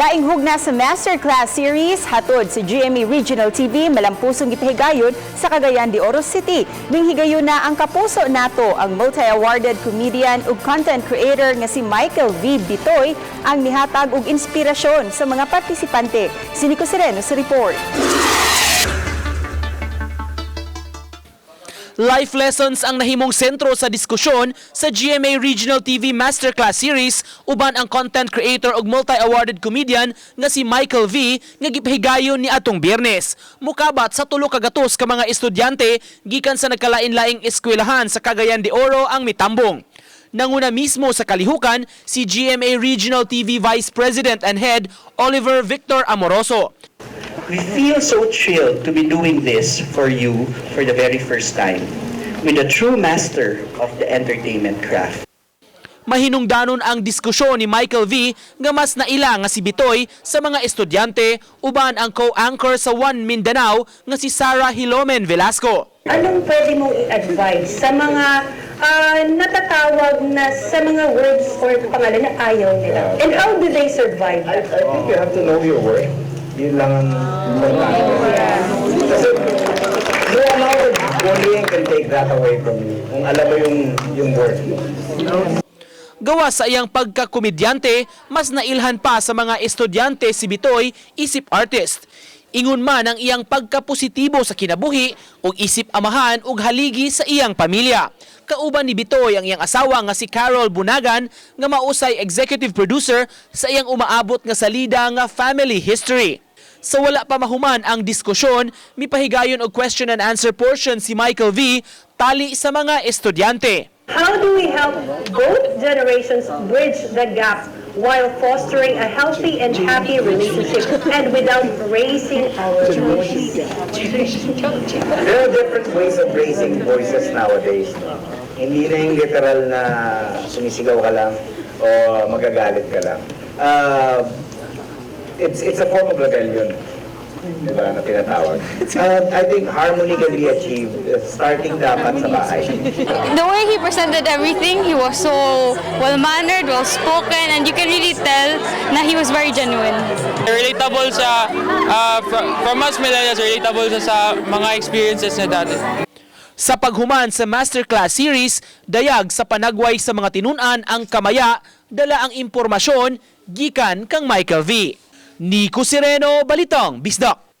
Laing hugna sa Masterclass Series hatod sa GMA Regional TV, malampusong gipahigayon sa Cagayan de Oro City. Ning higayon na ang kapuso nato, ang multi-awarded comedian ug content creator nga si Michael V. Bitoy ang nihatag og inspirasyon sa mga partisipante. Si Nico Sereno sa report. Life lessons ang nahimong sentro sa diskusyon sa GMA Regional TV Masterclass Series uban ang content creator ug multi-awarded comedian nga si Michael V nga gipahigayon ni atong Biyernes. Mukabat sa 300 ka mga estudyante gikan sa nagkalain-laing eskwelahan sa Cagayan de Oro ang mitambong. Nanguna mismo sa kalihukan si GMA Regional TV Vice President and Head Oliver Victor Amoroso. We feel so thrilled to be doing this for you for the very first time with a true master of the entertainment craft. Mahinungdanon ang diskusyon ni Michael V nga mas naila nga si Bitoy sa mga estudyante uban ang co-anchor sa One Mindanao nga si Sarah Hilomen Velasco. Anong pwede mong i-advise sa mga natatawag na sa mga words or pangalan na ayaw nila? And how do they survive I, that? I think you have to know your worth. Yun lang ang importante. Kasi no amount of bullying can take that away from you. Kung alam mo yung worth mo. Gawa sa iyang pagkakomedyante, mas nailhan pa sa mga estudyante si Bitoy isip artist. Ingon man ang iyang pagkapositibo sa kinabuhi ug isip amahan ug haligi sa iyang pamilya. Kauban ni Bitoy ang iyang asawa nga si Carol Bunagan nga mausay executive producer sa iyang umaabot nga salida nga Family History. Sa wala pa mahuman ang diskusyon, mipahigayon og question and answer portion si Michael V tali sa mga estudyante. How do we help both generations bridge the gap while fostering a healthy and happy relationship and without raising our voice? There are different ways of raising voices nowadays. No? Hindi na yung literal na sumisigaw ka lang o magagalit ka lang. It's a form of rebellion. Diba, na tinatawag. I think harmony can be achieved starting dapat sa bahay. The way he presented everything, he was so well-mannered, well-spoken, and you can really tell na he was very genuine. Relatable sa from us millennials, relatable siya sa mga experiences niya dati. Sa paghuman sa Masterclass Series, dayag sa panagway sa mga tinun-an ang kamaya, dala ang impormasyon gikan kang Michael V. Nico Sereno, Balitang Bisdak.